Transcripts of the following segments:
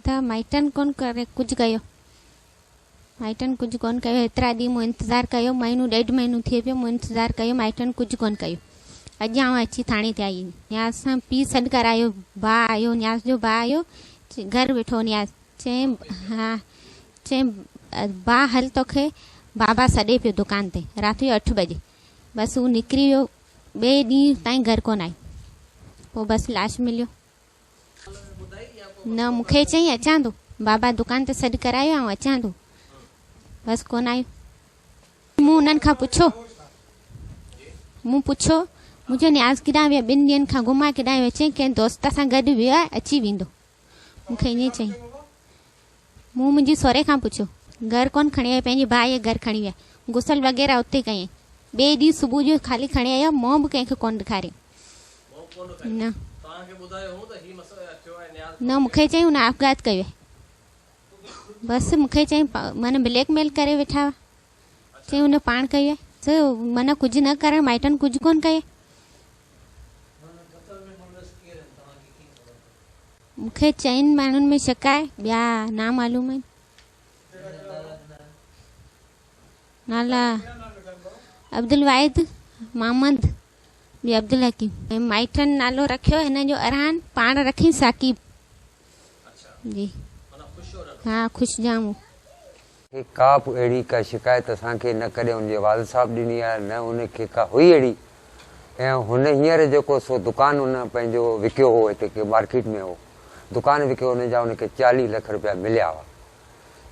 ته مائٽن ڪونه ڪري ڪجهه ڪيو مائٽن ڪجهه ڪونه ڪيو ايترا ڏينهن مون انتظار ڪيو مهينو ڏيڍ مهينو ٿئي پيو مون انتظار ڪيو مائٽن ڪجهه ڪونه ڪيو اڄ آئون اچي ٿاڻي تي آئي نياز سان پيء سڏ ڪرايو ڀاء آيو نياز جو ڀاء آيو گهر ويٺو نياز چيائين ها چيائين ڀاء هل توکي بابا سڏي پيو دڪان تي رات جو اٺ بجي بس هو نڪري ويو ٻئي ڏينهن تائين گهر ڪونه آيو پوء بس لاش مليو نه مون کي چيائين اچان ٿو. بابا دڪان تي سڏ ڪرايو آئون اچان ٿو. بس ڪونه آيو. مون انهن کان پڇيو. مون پڇيو منهنجو نياز ڪيڏانهن ويو ٻن ڏينهن کان گم آهي ڪيڏانهن ويو چيائين ڪنهن دوست سان گڏ ويو آهي اچي ويندو. مون کي ائين چيائين. مون منهنجي سهري کان پڇيو. گهر ڪونه کڻي آيو پنهنجي ڀاء جي گهر کڻي ويا. غسل وغيره اتي ڪيائين. ٻئي ڏينهن صبح جو خالي کڻي آيو منهن به ڪنهن کي ڪونه ڏيکاريائين. نه نه مون کي چيائين هن آپگهات ڪيو آهي بس مون کي چيائين معنيٰ بليڪ ميل ڪري ويٺا هئا چيائين هن پاڻ ڪيو آهي معنيٰ ڪجهه نه ڪرڻ مائٽن ڪجهه ڪونه ڪيو مون کي چئن ماڻهن ۾ شڪ آهي ٻيا نامعلوم آهن نالا عبدالواحد محمد ٻيو عبدالحڪيم ۽ مائٽن نالو رکيو هن جو ارحان پاڻ رکين ثاقب جي ها خوش جام هو. کي ڪا به اهڙي ڪا شڪايت اسان کي نه ڪڏهن ان جي والد صاحب ڏني آهي نه ان کي ڪا هئي اهڙي ۽ هن هينئر جيڪو سو دڪان ان پنهنجو وڪيو هو هتي ڪي مارڪيٽ ۾ هو دڪان وڪيو ان جا ان کي چاليهه لک رپيا مليا هئا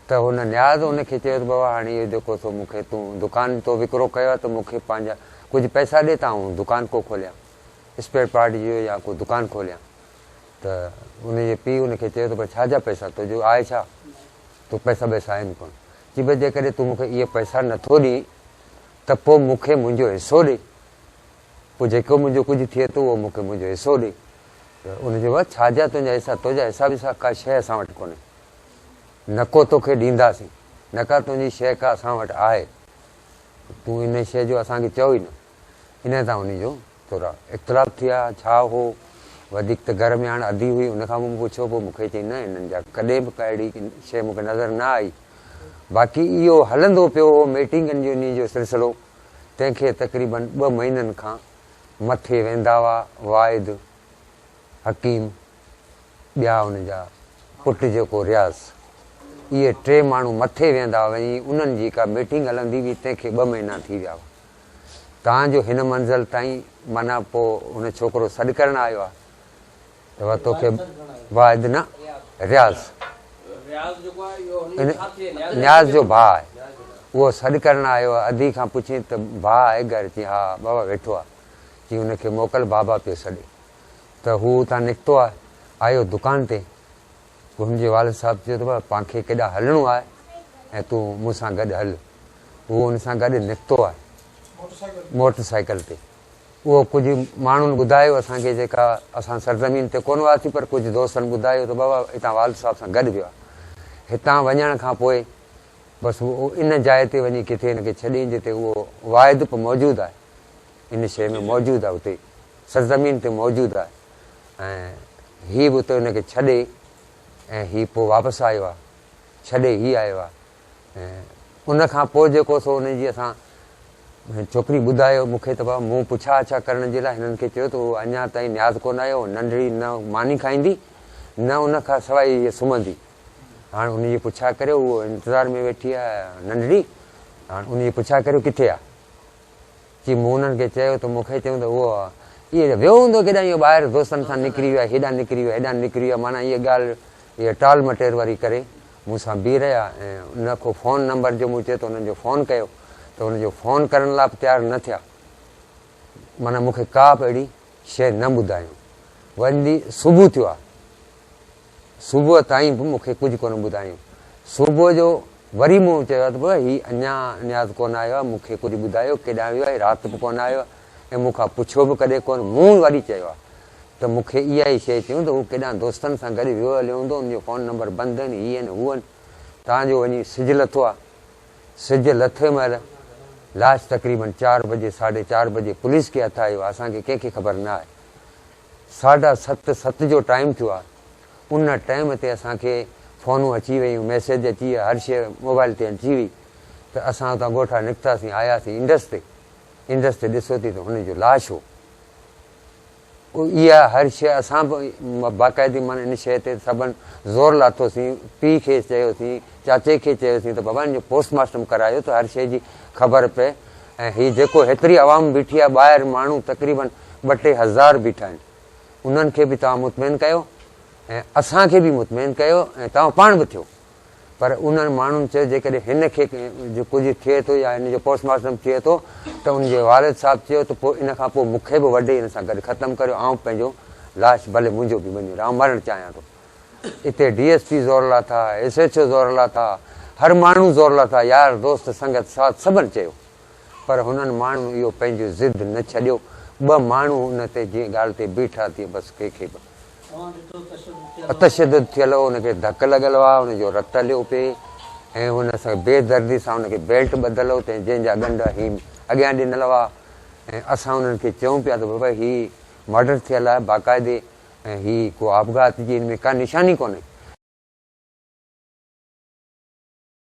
ته هن نياز ان کي چيو ته بابا هاڻي اهو جيڪو سو مون کي تون دڪان تو وڪرو ڪيو آهي ته مون کي پنهنجا ڪجهه پئسا ڏي ته آئون دڪان ڪو کوليان اسپيئر پارٽ جو يا ڪو دڪان کوليان ته ان جي پيء ان کي چيو ته پر ڇا جا پئسا تو جو آهي ڇا تو پئسا ٻئسا آهن ڪونه چي بس جيڪڏهن تون مون کي اهي پئسا نٿو ڏين ته پوء مون کي منهنجو حصو ڏي پوء جيڪو منهنجو ڪجهه ٿئي ٿو اهو مون کي منهنجو حصو ڏي ته ان چيو بابا ڇا جا تنهنجا حصا تنهنجا حصا ٻسا ڪا شيء اسان وٽ ڪونهي نڪو توکي ڏينداسين، نڪا تنهنجي شيء ڪا اسان وٽ آهي. تون ان شيء جو اسان کي چئو ئي نه. انهيء تان انهي جو ٿورا اختلاف ٿيا. ڇا هو؟ وڌيڪ ته گهر ۾ هاڻ ادي هئي، ان کان به مون پڇيو، پوء مون کي چيائين، نه انهن جا ڪڏهن به ڪا اهڙي شيء مون کي نظر نه آئي. باقي اهو هلندو پيو هو ميٽنگن جو انهي جو سلسلو، تنهن کي تقريباً ٻه مهينن کان مٿي ويندا هئا، واحد حڪيم ٻيا ان جا پٽ جيڪو رياض اهي ٽي ماڻهو مٿي ويندا وڃي انهن جي ڪا ميٽنگ هلندي هئي تنهن کي ٻه مهينا ٿي ويا هئا تان جو هن منزل تائين معنيٰ پوء هن ڇوڪرو سڏ ڪرڻ آيو آهي ته وا توکي واحد نه رياض نياز جو ڀاء آهي اهو سڏ ڪرڻ آيو آهي ادي کان پڇين ته ڀاء آهي گهر چي ها بابا ويٺو آهي چي ان کي موڪل بابا پيو سڏي ته هو اتان نڪتو آهي، آيو دڪان تي. پوء هن جي والد صاحب چيو ته بابا پان کي ڪيڏانهن هلڻو آهي ۽ تون مون سان گڏ هل. هو ان سان گڏ نڪتو آهي موٽر سائيڪل تي. اهو ڪجهه ماڻهن ٻڌايو اسان کي جيڪا اسان سرزمين تي ڪونه هئاسين پر ڪجهه دوستن ٻڌايو ته بابا هتان والد صاحب سان گڏ ويو آهي. هتان وڃڻ کان پوء بس هو ان جاء تي وڃي ڪٿي هن کي ڇڏين جتي اهو واحد به موجود آهي. ان شيء ۾ موجود آهي اتي سرزمين تي موجود آهي ۽ هي به اتي ان کي ڇڏي ۽ هي پوء واپس آيو آهي ڇڏي هي آيو آهي ۽ ان کان پوء جيڪو سو ان جي اسان ڇوڪري ٻڌايو مون کي ته بابا مون پڇا آڇا ڪرڻ جي لاء هنن کي چيو ته هو اڃا تائين نياز ڪونه آيو ننڍڙي نه ماني کائيندي نه ان کان سواء هيء سمهندي هاڻ ان جي پڇا ڪريو هوء انتظار ۾ ويٺي آهي ننڍڙي هاڻ ان جي پڇا ڪريو ڪٿي آهي چي مون انهن کي چيو ته مون کي چيائون ته اهو اهي ويو هوندو ڪيڏانهن اهو ٻاهر دوستن سان نڪري ويو آهي هيڏانهن نڪري ويو آهي هيڏانهن نڪري ويو آهي معنيٰ اها ڳالهه اها ٽال مٽير واري ڪري مون سان بيهي رهيا ۽ نه ڪو فون نمبر جو مون چيو ته انهن جو فون ڪيو ته ان جو فون ڪرڻ لاء به تيار نه ٿيا معنيٰ مون کي ڪا به اهڙي شيء نه ٻڌايائون وڃي صبح ٿيو آهي صبح تائين به مون کي ڪجهه ڪونه ٻڌايائون. صبح جو وري مون چيو ته بابا هي اڃا نياز ڪونه آيو آهي، مون کي ڪجهه ٻڌايو، ڪيڏانهن ويو آهي، رات به ڪونه آيو آهي ۽ مون کان پڇيو به ڪڏهن ڪونه. مون وري چيو آهي ته مون کي اها ئي شيء چيائون ته هو ڪيڏانهن دوستن سان گڏ ويو هليو هوندو، ان جو فون نمبر بند آهن، هي آهن، هو آهن. تان جو وڃي سج لٿو آهي. سج لٿي مهل لاش تقريبن چار بجي، ساڍي چار بجي پوليس کي هٿ آيو آهي، اسان کي ڪنهن کي خبر نه آهي. ساڍا ست، ست جو ٽائيم ٿيو آهي، ان ٽائيم تي اسان کي فونون اچي ويون، ميسيج اچي ويا، هر شيء موبائل تي اچي وئي ته اسان اتان ڳوٺان نڪتاسين آياسين انڊس تي، انڊس تي ڏسو ٿي ته هن جو لاش هو. اها هر شيء اسان به باقاعدي معنيٰ ان شيء تي سڀن زور لاٿوسين، پيء کي چيوسين، چاچي کي چيوسين ته بابا ان جو پوسٽ مارٽم ڪرايو ته هر شيء جي خبر پئي ۽ هي جيڪو هيتري عوام بيٺي آهي ٻاهر ماڻهو تقريبن ٻه ٽي هزار بيٺا آهن انهن کي به توهان مطمئن ڪيو ۽ اسان کي به مطمئن ڪيو ۽ توهان پاڻ به ٿيو پر انهن ماڻهن چيو جيڪڏهن هن کي ڪجهه ٿئي ٿو يا هن جو پوسٽ مارٽم ٿئي ٿو ته ان جي والد صاحب چيو ته پوء ان کان پوء مون کي به وڍي هن سان گڏ ختم ڪريو آئون پنهنجو لاش ڀلي منهنجو به وڃي آئون مرڻ چاهيان ٿو. اتي ڊي ايس پي زور لاٿا، ايس ايڇ او زور لاٿا، هر ماڻهو زور لاٿا، يار دوست سنگت ساٿ سڀن چيو پر هنن ماڻهن اهو پنهنجو ضد نه ڇڏيو، ٻه ماڻهو ان تي جنهن ڳالهه تي بيٺا تيئن بس ڪنهن کي به. تشدد ٿيل هو، ان کي ڌڪ لڳل هئا، ان جو رت هليو پئي ۽ هن سان بي دردي سان ان کي بيلٽ ٻڌل هو تنهن جنهن جا ڳنڍ هيم اڳيان ڏنل هئا ۽ اسان انهن کي چئون پيا ته بابا هي مرڊر ٿيل آهي باقاعدي ۽ هي ڪو آپگهات جي هن ۾ ڪا نشاني ڪونهي.